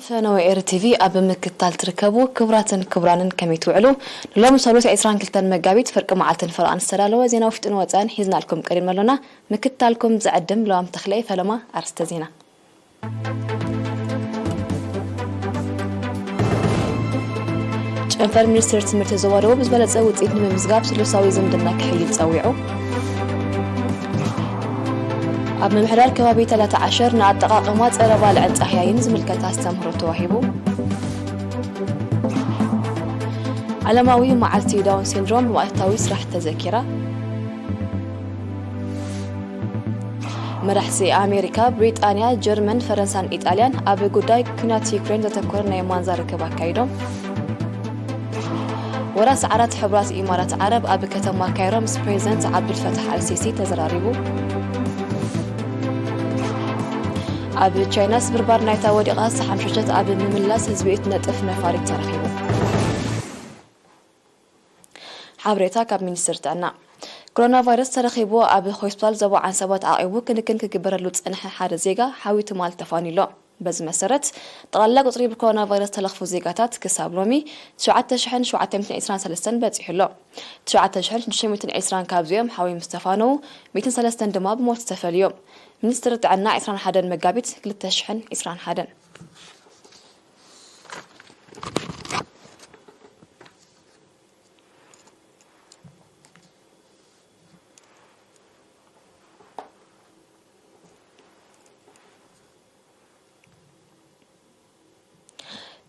ፈነወ ኤር ቲቪ ኣብ ምክትታል ትርከቡ ክቡራትን ክቡራንን ከመይ ትውዕሉ? ንሎሚ ሰሉስ ዕስራን ክልተን መጋቢት ፍርቂ መዓልትን ፈረቓን ዝተዳለወ ዜና ውሽጥን ወጻእን ሒዝናልኩም ቀሪብና ኣሎና። ምክትታልኩም ዝዕድም ለዋም ተኽለየ ፈለማ። ኣርስተ ዜና። ጨንፈር ሚኒስትር ትምህርቲ ዞባ ደቡብ ዝበለጸ ውጽኢት ንምምዝጋብ ስሉሳዊ ዝምድና ክሕይል ጸዊዑ። ኣብ ምምሕዳር ከባቢ ተላታ ዓሸር ንኣጠቓቕማ ጸረ ባልዕን ጻህያይን ዝምልከት ኣስተምህሮ ተዋሂቡ። ዓለማዊ መዓልቲ ዳውን ሲንድሮም ብማእታዊ ስራሕ ተዘኪራ። መራሕቲ ኣሜሪካ፣ ብሪጣንያ፣ ጀርመን፣ ፈረንሳን ኢጣልያን ኣብ ጉዳይ ኲናት ዩክሬን ዘተኮረ ናይ ማንዛ ርክብ ኣካይዶም። ወራስ ዓራት ሕቡራት ኢማራት ዓረብ ኣብ ከተማ ካይሮ ምስ ፕሬዚደንት ዓብዱልፈታሕ ኣልሲሲ ተዘራሪቡ። ኣብ ቻይና ስብርባር ናይታ ወዲቓ ዝሓምሸሸት ኣብ ምምላስ ህዝቢ እትነጥፍ ነፋሪት ተረኺቡ። ሓበሬታ ካብ ሚኒስትሪ ጥዕና። ኮሮና ቫይረስ ተረኺቡ ኣብ ሆስፒታል ዞባ ዓንሰባ ተዓቒቡ ክንክን ክግበረሉ ዝጸንሐ ሓደ ዜጋ ሓዊ ትማል ተፋንዩሎ። በዚ መሰረት፣ ጠቕላላ ቁጽሪ ብኮሮና ቫይረስ ተለኽፉ ዜጋታት ክሳብ ሎሚ ትሽዓተ ሽሕን ሸውዓተ ሚእትን ዕስራን ሰለስተን በጺሑ ኣሎ። ትሽዓተ ሽሕን ሽዱሽተ ሚእትን ዕስራን ካብዚኦም ሓዊ ምስ ተፋነዉ፣ ሚእትን ሰለስተን ድማ ብሞት ዝተፈልዩ እዮም። ሚኒስትሪ ጥዕና ዕስራን ሓደን መጋቢት ክልተ ሽሕን ዕስራን ሓደን።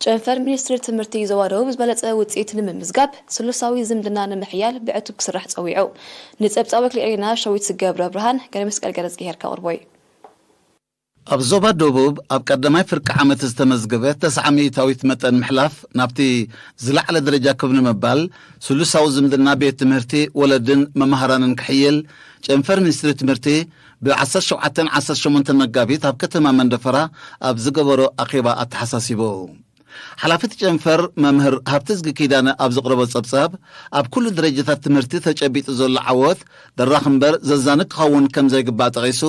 ጨንፈር ሚኒስትሪ ትምህርቲ ዞባ ደቡብ ዝበለጸ ውጽኢት ንምምዝጋብ ስሉሳዊ ዝምድና ንምሕያል ብዕቱብ ክስራሕ ጸዊዑ። ንጸብጻብ ወኪል ኤሪና ሸዊት ገብረ ብርሃን ገለ መስቀል ገረጽ ገሄር ከቕርቦ እዩ። ኣብ ዞባ ደቡብ ኣብ ቀዳማይ ፍርቂ ዓመት ዝተመዝገበ ተስዓ ሚእታዊት መጠን ምሕላፍ ናብቲ ዝለዓለ ደረጃ ክብ ንምባል ስሉሳዊ ዝምድና ቤት ትምህርቲ፣ ወለድን መማህራንን ክሕይል ጨንፈር ሚኒስትሪ ትምህርቲ ብ ዓሰርተ ሸውዓተን ዓሰርተ ሸሞንተን መጋቢት ኣብ ከተማ መንደፈራ ኣብ ዝገበሮ ኣኼባ ኣተሓሳሲቡ። ሓላፊ እቲ ጨንፈር መምህር ሃብተዝጊ ኪዳነ ኣብ ዘቕረቦ ጸብጻብ፣ ኣብ ኩሉ ደረጃታት ትምህርቲ ተጨቢጡ ዘሎ ዓወት ደራኽ እምበር ዘዛንግ ክኸውን ከም ዘይግባእ ጠቒሱ፣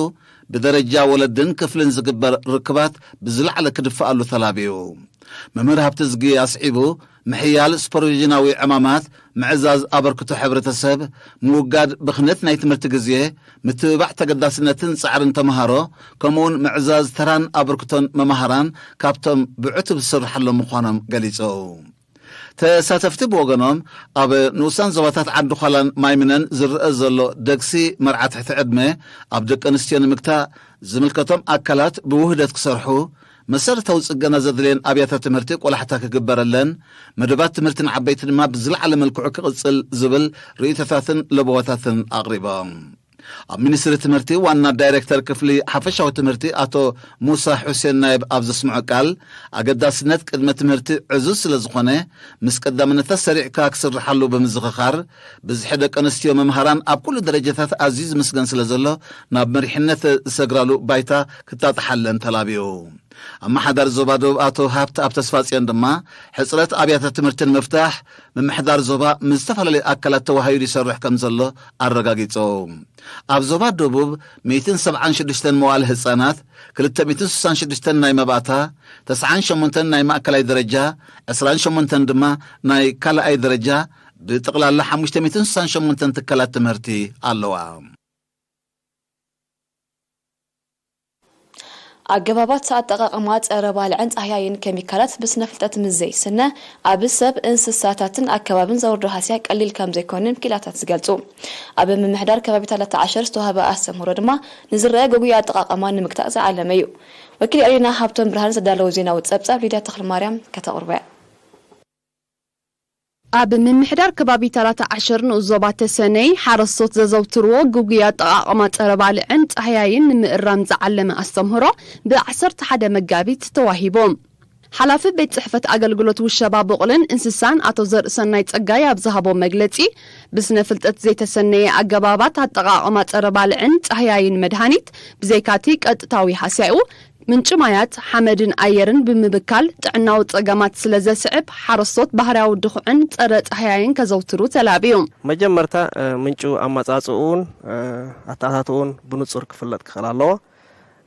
ብደረጃ ወለድን ክፍልን ዝግበር ርክባት ብዝለዓለ ክድፍኣሉ ተላብዩ። መምህር ሃብተዝጊ ኣስዒቡ፣ ምሕያል ሱፐርቪዥናዊ ዕማማት፣ ምዕዛዝ ኣበርክቶ ሕብረተሰብ፣ ምውጋድ ብኽነት ናይ ትምህርቲ ግዜ፣ ምትብባዕ ተገዳስነትን ጻዕርን ተመሃሮ፣ ከምኡውን ምዕዛዝ ተራን ኣበርክቶን መማህራን ካብቶም ብዕቱብ ዝስርሓሎም ምዃኖም ገሊጹ። ተሳተፍቲ ብወገኖም፣ ኣብ ንኡሳን ዞባታት ዓዲ ዃላን ማይምነን ዝረኣ ዘሎ ደግሲ መርዓ ትሕቲ ዕድመ ኣብ ደቂ ኣንስትዮ ንምግታእ ዝምልከቶም ኣካላት ብውህደት ክሰርሑ፣ መሰረታዊ ጽገና ዘድልየን ኣብያተ ትምህርቲ ቆላሕታ ክግበረለን፣ መደባት ትምህርቲ ንዓበይቲ ድማ ብዝለዓለ መልክዑ ክቕጽል ዝብል ርእይቶታትን ለበዋታትን ኣቕሪቦም። ኣብ ሚኒስትሪ ትምህርቲ ዋና ዳይሬክተር ክፍሊ ሓፈሻዊ ትምህርቲ ኣቶ ሙሳ ሑሴን ናይብ ኣብ ዘስምዖ ቃል፣ ኣገዳስነት ቅድመ ትምህርቲ ዕዙዝ ስለ ዝኾነ፣ ምስ ቀዳምነታት ሰሪዕካ ክስርሓሉ ብምዝኽኻር፣ ብዝሒ ደቂ ኣንስትዮ መምሃራን ኣብ ኩሉ ደረጃታት ኣዝዩ ዝምስገን ስለ ዘሎ፣ ናብ መሪሕነት ዝሰግራሉ ባይታ ክጣጥሓለን ተላብዩ። ኣመሓዳሪ ዞባ ደቡብ ኣቶ ሃብተኣብ ተስፋጽዮን ድማ፣ ሕጽረት ኣብያተ ትምህርቲ ንምፍታሕ ምምሕዳር ዞባ ምስ ዝተፈላለዩ ኣካላት ተዋሃሂዱ ይሰርሕ ከም ዘሎ ኣረጋጊጹ። ኣብ ዞባ ደቡብ ሚእትን ሰብዓን ሽዱሽተን መዋእለ ህጻናት፣ ክልተ ሚእትን ስሳን ሽዱሽተን ናይ መባእታ፣ ተስዓን ሸሞንተን ናይ ማእከላይ ደረጃ፣ ዕስራን ሸሞንተን ድማ ናይ ካልኣይ ደረጃ፣ ብጠቕላላ ሓሙሽተ ሚእትን ስሳን ሸሞንተን ትካላት ትምህርቲ ኣለዋ። ኣገባባት ኣጠቓቕማ ጸረ ባልዕን ጻህያይን ኬሚካላት ብስነ ፍልጠት ምስ ዘይስነ፣ ኣብ ሰብ፣ እንስሳታትን ኣከባብን ዘውርዶ ሃስያ ቀሊል ከም ዘይኮነ ክኢላታት ዝገልጹ። ኣብ ምምሕዳር ከባቢ ታላታ ዓሸር ዝተዋህበ ኣስተምህሮ ድማ ንዝረአ ግጉይ ኣጠቓቕማ ንምግታእ ዝዓለመ እዩ። ወኪል ኤሪና ሃብቶም ብርሃን ዘዳለዎ ዜናዊ ጸብጻብ ሊድያ ተኽለማርያም ከተቕርቦ እያ። ኣብ ምምሕዳር ከባቢ ታላታ ዓሸር ንኡስ ዞባ ተሰነይ ሓረስቶት ዘዘውትርዎ ግጉይ ኣጠቓቕማ ጸረ ባልዕን ጻህያይን ንምእራም ዝዓለመ ኣስተምህሮ ብ ዓሰርተ ሓደ መጋቢት ተዋሂቡ። ሓላፊ ቤት ጽሕፈት ኣገልግሎት ውሸባ ብቑልን እንስሳን ኣቶ ዘርእሰናይ ጸጋይ ኣብ ዝሃቦ መግለጺ፣ ብስነ ፍልጠት ዘይተሰነየ ኣገባባት ኣጠቓቕማ ጸረ ባልዕን ጻህያይን መድሃኒት ብዘይካቲ ቀጥታዊ ሃስያኡ፣ ምንጪ ማያት፣ ሓመድን ኣየርን ብምብካል ጥዕናዊ ጸገማት ስለ ዘስዕብ፣ ሓረስቶት ባህርያዊ ድኹዕን ጸረ ጻህያይን ከዘውትሩ ተላብዩ። መጀመርታ፣ እ፣ ምንጩ ኣመጻጽኡን፣ እ፣ ኣተኣታትኡን ብንጹር ክፍለጥ ክኽእል ኣለዎ።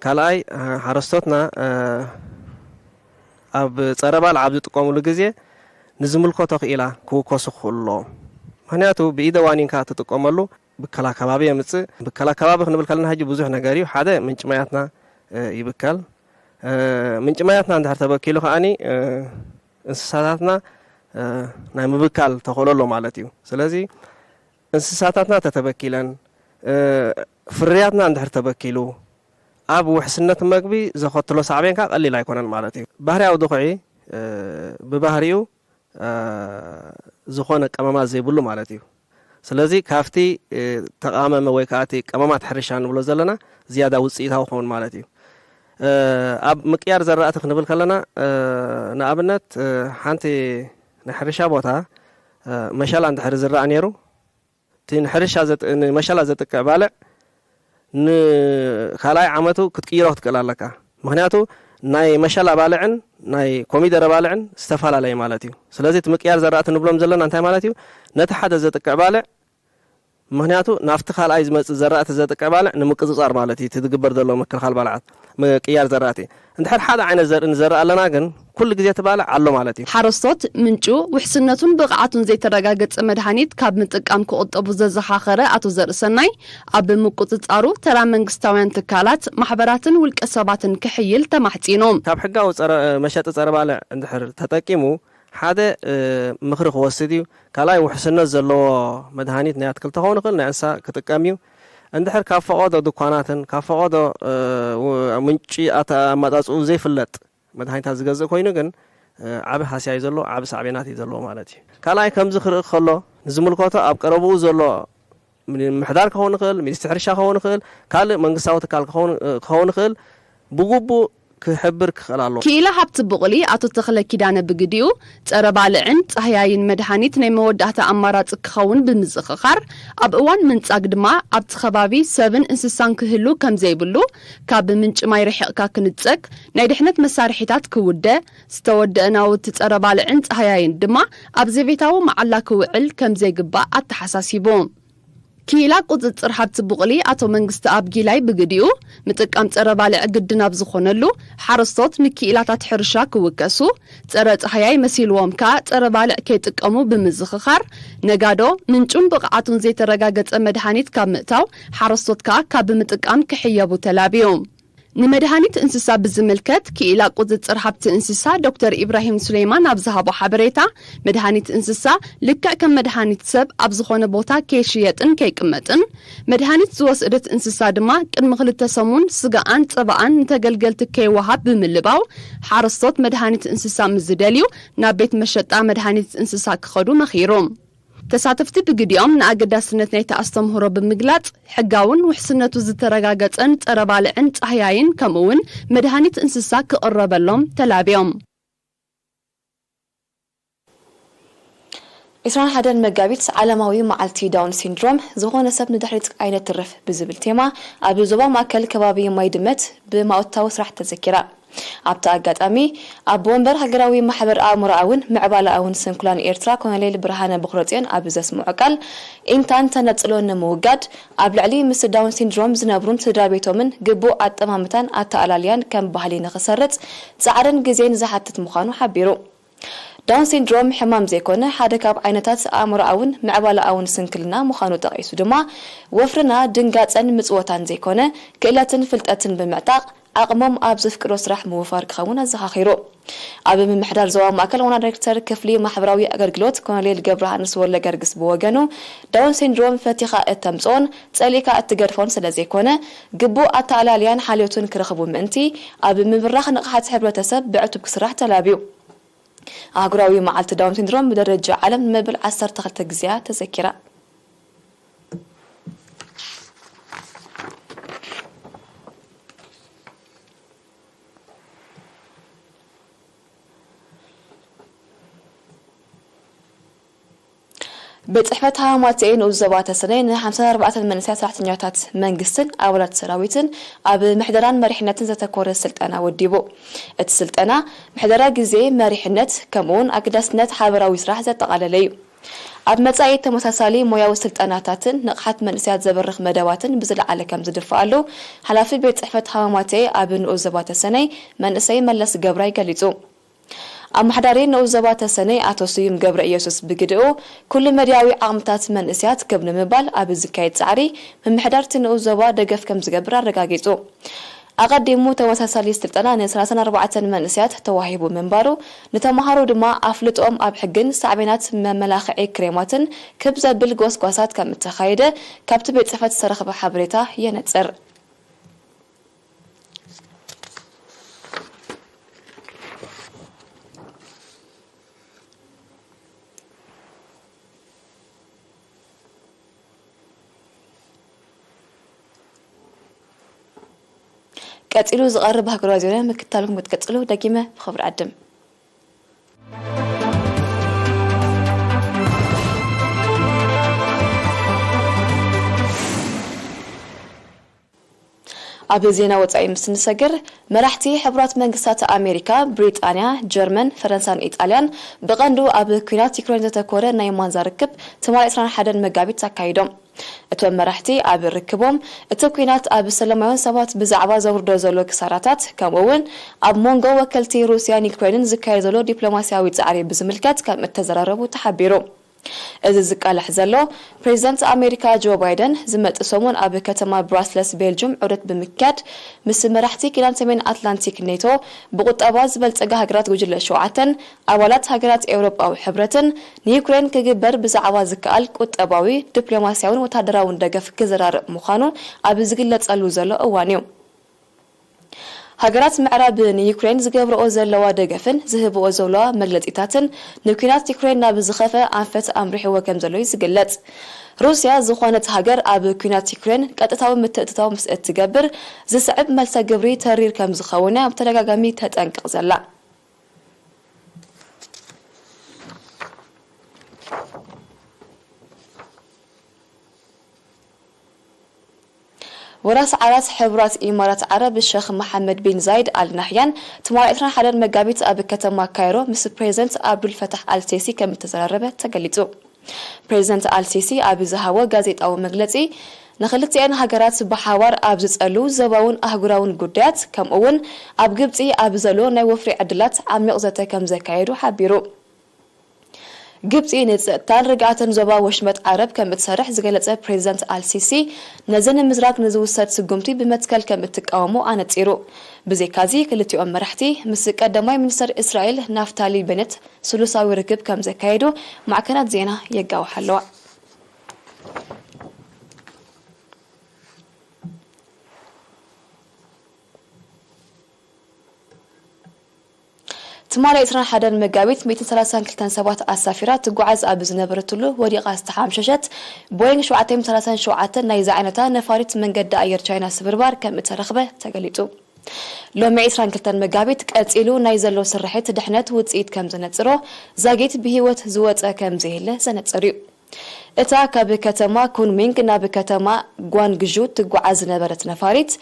ካልኣይ፣ እ፣ ሓረስቶትና፣ እ፣ ኣብ ጸረ ባልዕ ኣብ ዝጥቀሙሉ ግዜ ንዝምልከቶ ክኢላ ክውከሱ ክኽእሉ ኣለዎም። ምኽንያቱ ብኢደ ዋኒንካ ትጥቀመሉ ብከላ ከባቢ የምጽእ። ብከላ ከባቢ ክንብል ከለና ሕጂ ብዙሕ ነገር እዩ። ሓደ ምንጪ ማያትና ይብከል። ምንጭ ማያትና እንድሕር ተበኪሉ ከዓኒ እንስሳታትና ናይ ምብካል ተኽእሎ ኣሎ ማለት እዩ። ስለዚ እንስሳታትና ተተበኪለን ፍርያትና እንድሕር ተበኪሉ ኣብ ውሕስነት መግቢ ዘኸትሎ ሳዕቤን ከዓ ቀሊል ኣይኮነን ማለት እዩ። ባህርያዊ ድኹዒ ብባህሪኡ ዝኾነ ቀመማት ዘይብሉ ማለት እዩ። ስለዚ ካብቲ ተቓመመ ወይ ከዓ እቲ ቀመማት ሕርሻ ንብሎ ዘለና ዝያዳ ውፅኢታዊ ክኸውን ማለት እዩ። ኣብ ምቅያር ዘራእቲ ክንብል ከለና ንኣብነት ሓንቲ ናይ ሕርሻ ቦታ መሸላ እንድሕር ዝረኣ ነይሩ እቲ ንሕርሻ ንመሸላ ዘጥቅዕ ባልዕ ንካልኣይ ዓመቱ ክትቅይሮ ክትክእል ኣለካ። ምክንያቱ ናይ መሸላ ባልዕን ናይ ኮሚደረ ባልዕን ዝተፈላለየ ማለት እዩ። ስለዚ እቲ ምቅያር ዘራእቲ ንብሎም ዘለና እንታይ ማለት እዩ? ነቲ ሓደ ዘጥቅዕ ባልዕ ምክንያቱ ናብቲ ካልኣይ ዝመፅእ ዘራእቲ ዘጥቅዕ ባልዕ ንምቅፅፃር ማለት እዩ እቲ ዝግበር ዘሎ ምክልኻል ባልዓት ምቅያር ዘራእቲ። እንድሕር ሓደ ዓይነት ዘርኢ ንዘርእ ኣለና ግን ኩሉ ግዜ እቲ ባልዕ ኣሎ ማለት እዩ። ሓረስቶት ምንጩ ውሕስነቱን ብቕዓቱን ዘይተረጋገጸ መድሃኒት ካብ ምጥቃም ክቑጠቡ ዘዘኻኸረ ኣቶ ዘርእሰናይ ኣብ ምቁጽጻሩ ተራ መንግስታውያን ትካላት፣ ማሕበራትን ውልቀ ሰባትን ክሕይል ተማሕጺኑ። ካብ ሕጋዊ ጸረ መሸጢ ጸረ ባልዕ እንድሕር ተጠቂሙ ሓደ ምኽሪ ክወስድ እዩ። ካልኣይ ውሕስነት ዘለዎ መድሃኒት ናይ ኣትክልቲ ክኸውን ይኽእል ናይ እንስሳ ክጥቀም እዩ። እንድሕር ካብ ፈቐዶ ድኳናትን ካብ ፈቐዶ ምንጪ ኣመጻጽኡ ዘይፍለጥ መድሃኒታት ዝገዝእ ኮይኑ ግን ዓቢ ሃስያ እዩ ዘለዎ፣ ዓቢ ሳዕቤናት እዩ ዘለዎ ማለት እዩ። ካልኣይ ከምዚ ክርኢ ከሎ ንዝምልከቶ ኣብ ቀረብኡ ዘሎ ምምሕዳር ክኸውን ይኽእል፣ ሚኒስትሪ ሕርሻ ክኸውን ይኽእል፣ ካልእ መንግስታዊ ትካል ክኸውን ይኽእል ብግቡእ ክሕብር ክኽእል ኣለዎ። ክኢላ ሃብቲ ብቑሊ ኣቶ ተኽለ ኪዳነ ብግዲኡ፣ ጸረ ባልዕን ጻህያይን መድሃኒት ናይ መወዳእታ ኣማራጺ ክኸውን ብምዝኽኻር፣ ኣብ እዋን ምንጻግ ድማ ኣብቲ ከባቢ ሰብን እንስሳን ክህሉ ከም ዘይብሉ፣ ካብ ምንጪ ማይ ርሒቕካ ክንጸግ፣ ናይ ድሕነት መሳርሒታት ክውደ፣ ዝተወደአ ናውቲ ጸረ ባልዕን ጻህያይን ድማ ኣብ ዘቤታዊ መዓላ ክውዕል ከም ዘይግባእ ኣተሓሳሲቡ። ክኢላ ቁጽጽር ሃብቲ ቡቕሊ ኣቶ መንግስቲ ኣብ ጊላይ ብግዲኡ፣ ምጥቃም ጸረ ባልዕ ግድን ኣብ ዝኾነሉ፣ ሓረስቶት ንክኢላታት ሕርሻ ክውከሱ፣ ጸረ ጻህያይ መሲልዎም ከኣ ጸረ ባልዕ ከይጥቀሙ ብምዝኽኻር፣ ነጋዶ ምንጩን ብቕዓቱን ዘይተረጋገጸ መድሃኒት ካብ ምእታው፣ ሓረስቶት ከኣ ካብ ብምጥቃም ክሕየቡ ተላብዩ። ንመድሃኒት እንስሳ ብዝምልከት፣ ክኢላ ቁጽጽር ሃብቲ እንስሳ ዶክተር ኢብራሂም ሱሌይማን ኣብ ዝሃቦ ሓበሬታ፣ መድሃኒት እንስሳ ልክዕ ከም መድሃኒት ሰብ ኣብ ዝኾነ ቦታ ከይሽየጥን ከይቅመጥን፣ መድሃኒት ዝወሰደት እንስሳ ድማ ቅድሚ ክልተ ሰሙን ስጋኣን ጸባኣን ንተገልገልቲ ከይወሃብ ብምልባው፣ ሓረስቶት መድሃኒት እንስሳ ምስ ዝደልዩ ናብ ቤት መሸጣ መድሃኒት እንስሳ ክኸዱ መኺሩ። ተሳተፍቲ ብግዲኦም ንኣገዳስነት ናይቲ ኣስተምህሮ ብምግላጽ፣ ሕጋውን ውሕስነቱ ዝተረጋገጸን ጸረ ባልዕን ጻህያይን ከምኡ'ውን መድሃኒት እንስሳ ክቕረበሎም ተላብዮም። ዕስራን ሓደን መጋቢት ዓለማዊ መዓልቲ ዳውን ሲንድሮም፣ ዝኾነ ሰብ ንድሕሪት ኣይነትርፍ ብዝብል ቴማ ኣብ ዞባ ማእከል ከባቢ ማይ ድመት ብማእቶታዊ ስራሕ ተዘኪራ። ኣብቲ ኣጋጣሚ፣ ኣቦ ወንበር ሃገራዊ ማሕበር ኣእምሮኣውን ምዕባለኣውን ስንኩላን ኤርትራ ኮሎኔል ብርሃነ ቦኽረጽዮን ኣብ ዘስምዖ ቃል፣ ኢንታን ተነጽሎን ንምውጋድ፣ ኣብ ልዕሊ ምስ ዳውን ሲንድሮም ዝነብሩን ስድራ ቤቶምን ግቡእ ኣጠማምታን ኣተኣላልያን ከም ባህሊ ንኽሰርጽ ጻዕርን ግዜን ዝሓትት ምዃኑ ሓቢሩ። ዳውን ሲንድሮም ሕማም ዘይኮነ፣ ሓደ ካብ ዓይነታት ኣእምሮኣውን ምዕባለኣውን ስንክልና ምዃኑ ጠቒሱ ድማ፣ ወፍርና ድንጋጸን ምጽወታን ዘይኮነ፣ ክእለትን ፍልጠትን ብምዕጣቕ፣ ዓቕሞም ኣብ ዘፍቅዶ ስራሕ ምውፋር ክኸውን ኣዘኻኺሩ። ኣብ ምምሕዳር ዞባ ማእከል ዋና ዳይሬክተር ክፍሊ ማሕበራዊ ኣገልግሎት ኮሎኔል ገብረሃንስ ወልደገርግስ ብወገኑ፣ ዳውን ሲንድሮም ፈቲኻ እተምጽኦን ጸሊእካ እትገድፎን ስለ ዘይኮነ፣ ግቡእ ኣተኣላልያን ሓልዮትን ክረኽቡ ምእንቲ፣ ኣብ ምብራኽ ንቕሓት ሕብረተሰብ ብዕቱብ ክስራሕ ተላብዩ። ኣህጉራዊ መዓልቲ ዳውን ሲንድሮም ብደረጃ ዓለም ንመበል ዓሰርተ ክልተ ግዜያ ተዘኪራ። ቤት ጽሕፈት ሃማማተኤ ንኡስ ዞባ ተሰነይ ን ሓምሳን ኣርባዕተን መንእሰያት ሰራሕተኛታት መንግስትን ኣባላት ሰራዊትን ኣብ ምሕደራን መሪሕነትን ዘተኮረ ስልጠና ወዲቡ። እቲ ስልጠና፣ ምሕደራ ግዜ፣ መሪሕነት፣ ከምኡውን ኣገዳስነት ሓበራዊ ስራሕ ዘጠቓለለ እዩ። ኣብ መጻኢ ተመሳሳሊ ሞያዊ ስልጠናታትን ንቕሓት መንእሰያት ዘበርኽ መደባትን ብዝለዓለ ከም ዝድፍኣሉ ሓላፊ ቤት ጽሕፈት ሃማማተኤ ኣብ ንኡስ ዞባ ተሰነይ መንእሰይ መለስ ገብራይ ገሊጹ። ኣመሓዳሪ ንኡስ ዞባ ተሰነይ ኣቶ ስዩም ገብረ ኢየሱስ ብግድኡ፣ ኩሉ መድያዊ ዓቕምታት መንእሰያት ክብ ንምባል ኣብ ዝካየድ ጻዕሪ፣ ምምሕዳር እቲ ንኡስ ዞባ ደገፍ ከም ዝገብር ኣረጋጊጹ። ኣቐዲሙ ተመሳሳሊ ስልጠና ን ሰላሳን ኣርባዕተን መንእሰያት ተዋሂቡ ምንባሩ፣ ንተምሃሮ ድማ ኣፍልጦኦም ኣብ ሕግን ሳዕቤናት መመላኽዒ ክሬማትን ክብ ዘብል ጎስጓሳት ከም እተኻየደ ካብቲ ቤት ጽሕፈት ዝተረኽበ ሓበሬታ የነጽር። ቀጺሉ ዝቐርብ ሃገራዊ ዜና ምክትታልኩም ክትቀጽሉ ደጊመ ብኽብሪ ዕድም። ኣብ ዜና ወጻኢ ምስ ንሰግር፣ መራሕቲ ሕቡራት መንግስታት ኣሜሪካ፣ ብሪጣንያ፣ ጀርመን፣ ፈረንሳን ኢጣልያን ብቐንዱ ኣብ ኲናት ዩክሬን ዘተኮረ ናይ ማንዛ ርክብ ትማሊ ዕስራን ሓደን መጋቢት ኣካይዶም። እቶም መራሕቲ ኣብ ርክቦም፣ እቲ ኲናት ኣብ ሰላማውያን ሰባት ብዛዕባ ዘውርዶ ዘሎ ክሳራታት፣ ከምኡ እውን ኣብ መንጎ ወከልቲ ሩስያን ዩክሬንን ዝካየድ ዘሎ ዲፕሎማስያዊ ጻዕሪ ብዝምልከት ከም እተዘራረቡ ተሓቢሩ። እዚ ዝቃላሕ ዘሎ፣ ፕሬዚደንት ኣሜሪካ ጆ ባይደን ዝመጽእ ሰሙን ኣብ ከተማ ብራስለስ ቤልጁም ዑደት ብምክያድ፣ ምስ መራሕቲ ኪዳን ሰሜን ኣትላንቲክ ኔቶ፣ ብቁጠባ ዝበልጸጋ ሃገራት ጉጅለ ሸውዓተን ኣባላት ሃገራት ኤውሮጳዊ ሕብረትን ንዩክሬን ክግበር ብዛዕባ ዝከኣል ቁጠባዊ፣ ዲፕሎማስያውን ወታደራውን ደገፍ ክዘራረብ ምዃኑ ኣብ ዝግለጸሉ ዘሎ እዋን እዩ። ሃገራት ምዕራብ ንዩክሬን ዝገብርኦ ዘለዋ ደገፍን ዝህብኦ ዘለዋ መግለጺታትን ንኲናት ዩክሬን ናብ ዝኸፈ ኣንፈት ኣምሪሕዎ ከም ዘሎ እዩ ዝግለጽ። ሩስያ ዝኾነት ሃገር ኣብ ኲናት ዩክሬን ቀጥታዊ ምትእትታው ምስ እትገብር ዝስዕብ መልሰ ግብሪ ተሪር ከም ዝኸውን እያ ብተደጋጋሚ ተጠንቅቕ ዘላ። ወራስ ዓራት ሕቡራት ኢማራት ዓረብ ሸኽ መሓመድ ቢን ዛይድ ኣል ናህያን ትማሊ ዕስራን ሓደን መጋቢት ኣብ ከተማ ካይሮ ምስ ፕሬዚደንት ኣብዱል ፈታሕ ኣል ሲሲ ከም እተዘራረበ ተገሊጹ። ፕሬዚደንት ኣል ሲሲ ኣብ ዝሃቦ ጋዜጣዊ መግለጺ፣ ንክልቲኣን ሃገራት ብሓባር ኣብ ዝጸሉ ዞባውን ኣህጉራውን ጉዳያት፣ ከምኡ እውን ኣብ ግብጺ ኣብ ዘሎ ናይ ወፍሪ ዕድላት ዓሚቕ ዘተ ከም ዘካየዱ ሓቢሩ። ግብጺ ንጸጥታን ርግኣትን ዞባ ወሽመጥ ዓረብ ከም እትሰርሕ ዝገለጸ ፕሬዚደንት ኣልሲሲ፣ ነዚ ንምዝራግ ንዝውሰድ ስጉምቲ ብመትከል ከም እትቃወሞ ኣነጺሩ። ብዘይካዚ፣ ክልቲኦም መራሕቲ ምስ ቀዳማይ ሚኒስተር እስራኤል ናፍታሊ ቤነት ስሉሳዊ ርክብ ከም ዘካየዱ ማዕከናት ዜና የጋውሓ ኣለዋ። ትማሊ ዕስራን ሓደን መጋቢት ሚእትን ሰላሳን ክልተን ሰባት ኣሳፊራ ትጓዓዝ ኣብ ዝነበረትሉ ወዲቓ ዝተሓምሸሸት ቦይንግ ሸውዓተ ሚእትን ሰላሳን ሸውዓተን ናይዚ ዓይነታ ነፋሪት መንገዲ ኣየር ቻይና ስብርባር ከም እተረኽበ ተገሊጹ። ሎሚ ዕስራን ክልተን መጋቢት ቀጺሉ ናይ ዘሎ ስርሒት ድሕነት ውጽኢት ከም ዘነጽሮ ዛጊት ብህይወት ዝወጸ ከም ዘየለ ዘነጽር እዩ። እታ ካብ ከተማ ኩንሚንግ ናብ ከተማ ጓንግዡ ትጓዓዝ ዝነበረት ነፋሪት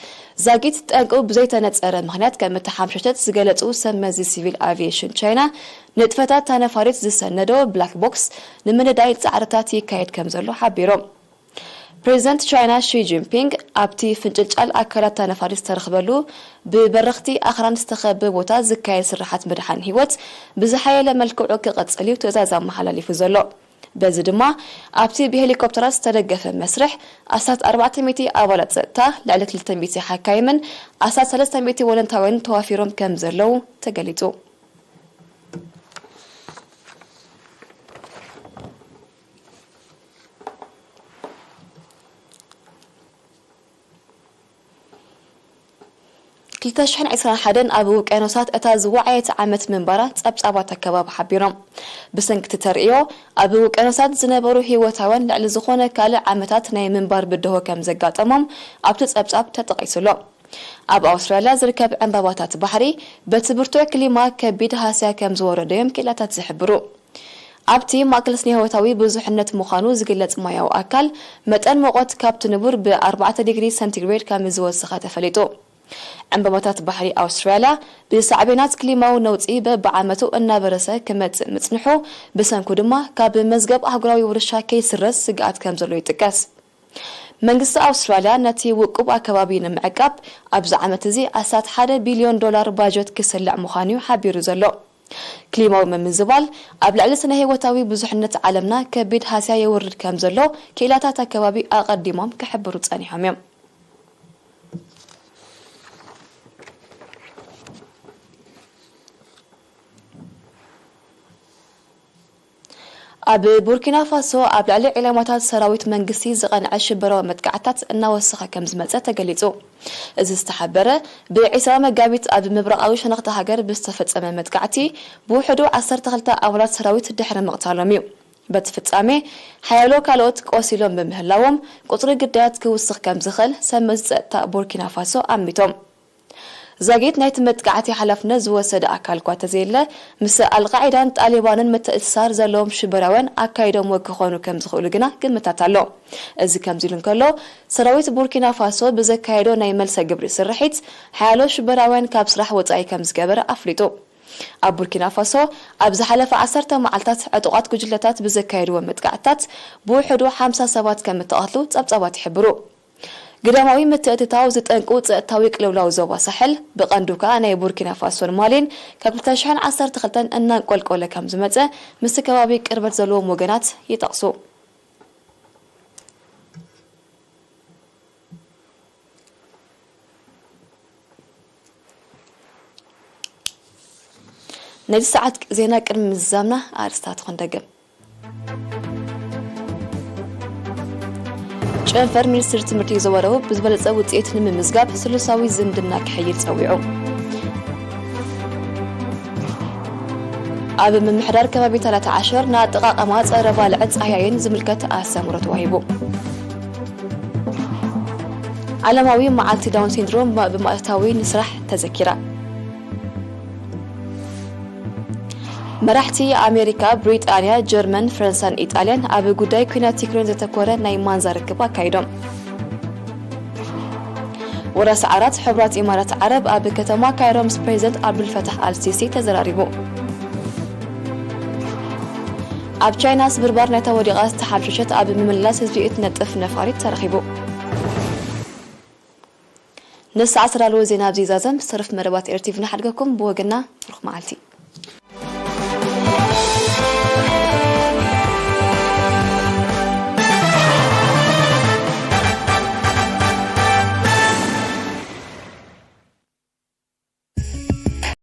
ዛጊት ጠንቁ ብዘይተነጸረ ምኽንያት ከም እተሓምሸሸት ዝገለጹ ሰብ መዚ ሲቪል ኣቪዬሽን ቻይና፣ ንጥፈታት እታ ነፋሪት ዝሰነዶ ብላክ ቦክስ ንምንዳይ ጻዕርታት ይካየድ ከም ዘሎ ሓቢሮም። ፕሬዚደንት ቻይና ሺ ጂንፒንግ ኣብቲ ፍንጭልጫል ኣካላት እታ ነፋሪት ዝተረኽበሉ ብበረኽቲ ኣኽራን ዝተኸበበ ቦታ ዝካየድ ስርሓት ምድሓን ህይወት ብዝሓየለ መልክዑ ክቕጽል እዩ ትእዛዝ ኣመሓላሊፉ ዘሎ። በዚ ድማ ኣብቲ ብሄሊኮፕተራት ዝተደገፈ መስርሕ ኣስታት ኣርባዕተ ሚእቲ ኣባላት ጸጥታ፣ ልዕሊ ክልተ ሚእቲ ሓካይምን ኣስታት ሰለስተ ሚእቲ ወለንታውያንን ተዋፊሮም ከም ዘለዉ ተገሊጹ። ክልተ ሽሕን ዕስራን ሓደን ኣብ ውቅያኖሳት እታ ዝወዓየት ዓመት ምንባራ ጸብጻባት ኣከባቢ ሓቢሮም። ብሰንኪ እቲ ተርእዮ፣ ኣብ ውቅያኖሳት ዝነበሩ ህይወታውያን ልዕሊ ዝኾነ ካልእ ዓመታት ናይ ምንባር ብድሆ ከም ዘጋጠሞም ኣብቲ ጸብጻብ ተጠቒሱ ኣሎ። ኣብ ኣውስትራልያ ዝርከብ ዕምባባታት ባሕሪ በቲ ብርቱዕ ክሊማ ከቢድ ሃስያ ከም ዝወረዶ እዮም ክኢላታት ዝሕብሩ። ኣብቲ ማእከል ስነ-ህይወታዊ ብዙሕነት ምዃኑ ዝግለጽ ማያዊ ኣካል፣ መጠን ሙቐት ካብቲ ንቡር ብ ኣርባዕተ ዲግሪ ሰንቲግሬድ ከም ዝወሰኸ ተፈሊጡ። ዕምባባታት ባሕሪ ኣውስትራልያ ብሳዕቤናት ክሊማዊ ነውጺ በብዓመቱ እናበረሰ ክመጽእ ምጽንሑ፣ ብሰንኩ ድማ ካብ መዝገብ ኣህጉራዊ ውርሻ ከይስረዝ ስግኣት ከም ዘሎ ይጥቀስ። መንግስቲ ኣውስትራልያ ነቲ ውቁብ ኣከባቢ ንምዕቃብ ኣብዚ ዓመት እዚ ኣስታት ሓደ ቢልዮን ዶላር ባጀት ክስልዕ ምዃኑ እዩ ሓቢሩ ዘሎ። ክሊማዊ ምምዝባል ኣብ ልዕሊ ስነ ህይወታዊ ብዙሕነት ዓለምና ከቢድ ሃስያ የውርድ ከም ዘሎ ክኢላታት ኣከባቢ ኣቐዲሞም ክሕብሩ ጸኒሖም እዮም። ኣብ ቡርኪና ፋሶ ኣብ ልዕሊ ዒላማታት ሰራዊት መንግስቲ ዝቐንዐ ሽበራዊ መጥቃዕታት እናወሰኸ ከም ዝመጸ ተገሊጹ። እዚ ዝተሓበረ ብዒስራ መጋቢት ኣብ ምብራቓዊ ሸነኽቲ ሃገር ብዝተፈጸመ መጥቃዕቲ ብውሕዱ ዓሰርተ ክልተ ኣባላት ሰራዊት ድሕሪ ምቕታሎም እዩ። በቲ ፍጻሜ ሓያሎ ካልኦት ቆሲሎም ብምህላዎም ቁጽሪ ግዳያት ክውስኽ ከም ዝኽእል ሰብ መዚ ጸጥታ ቡርኪና ፋሶ ኣሚቶም። ዛጊት ናይቲ መጥቃዕቲ ሓላፍነት ዝወሰደ ኣካል እኳ ተዘየለ፣ ምስ ኣልቃዒዳን ጣሊባንን ምትእስሳር ዘለዎም ሽበራውያን ኣካይዶምዎ ክኾኑ ከም ዝኽእሉ ግና ግምታት ኣሎ። እዚ ከምዚ ኢሉ እንከሎ፣ ሰራዊት ቡርኪና ፋሶ ብዘካየዶ ናይ መልሰ ግብሪ ስርሒት ሓያሎ ሽበራውያን ካብ ስራሕ ወጻኢ ከም ዝገበረ ኣፍሊጡ። ኣብ ቡርኪና ፋሶ ኣብ ዝሓለፈ ዓሰርተ መዓልታት ዕጡቓት ጉጅለታት ብዘካየድዎ መጥቃዕትታት ብውሕዱ ሓምሳ ሰባት ከም እተቐትሉ ጸብጻባት ይሕብሩ። ግዳማዊ ምትእትታው ዝጠንቁ ጸጥታዊ ቅልውላው ዞባ ሳሕል፣ ብቐንዱ ከኣ ናይ ቡርኪና ፋሶን ማሊን ካብ ክልተ ሽሕን ዓሰርተ ክልተን እናንቆልቆለ ከም ዝመጸ ምስቲ ከባቢ ቅርበት ዘለዎም ወገናት ይጠቕሱ። ነዚ ሰዓት ዜና ቅድሚ ምዝዛምና ኣርእስታት ክንደግም። ጨንፈር ሚኒስትሪ ትምህርቲ ዞባ ደቡብ ብዝበለጸ ውጽኢት ንምምዝጋብ ስሉሳዊ ዝምድና ክሕይል ጸዊዑ። ኣብ ምምሕዳር ከባቢ ታላታ ዓሸር ንኣጠቓቕማ ጸረ ባልዕን ጻህያይን ዝምልከት ኣስተምህሮ ተዋሂቡ። ዓለማዊ መዓልቲ ዳውን ሲንድሮም ብ-፣ ብማእታዊ ንስራሕ ተዘኪራ። መራሕቲ ኣሜሪካ፣ ብሪጣንያ፣ ጀርመን፣ ፈረንሳን ኢጣልያን ኣብ ጉዳይ ኲናት ዩክሬን ዘተኮረ ናይ ማንዛ ርክብ ኣካይዶም። ወራሲ ዓራት ሕቡራት ኢማራት ዓረብ ኣብ ከተማ ካይሮ ምስ ፕሬዚደንት ዓብዱልፈታሕ ኣልሲሲ ተዘራሪቡ። ኣብ ቻይና ስብርባር ናይታ ወዲቓ ዝተሓምሸሸት ኣብ ምምላስ ህዝቢ እትነጥፍ ነፋሪት ተረኺቡ። ንሰዓት ዝተዳለወ ዜና ኣብዚ ይዛዘም። ዝተረፉ መደባት ኤር ቲቪ ንሓድገኩም። ብወገንና ብሩኽ መዓልቲ።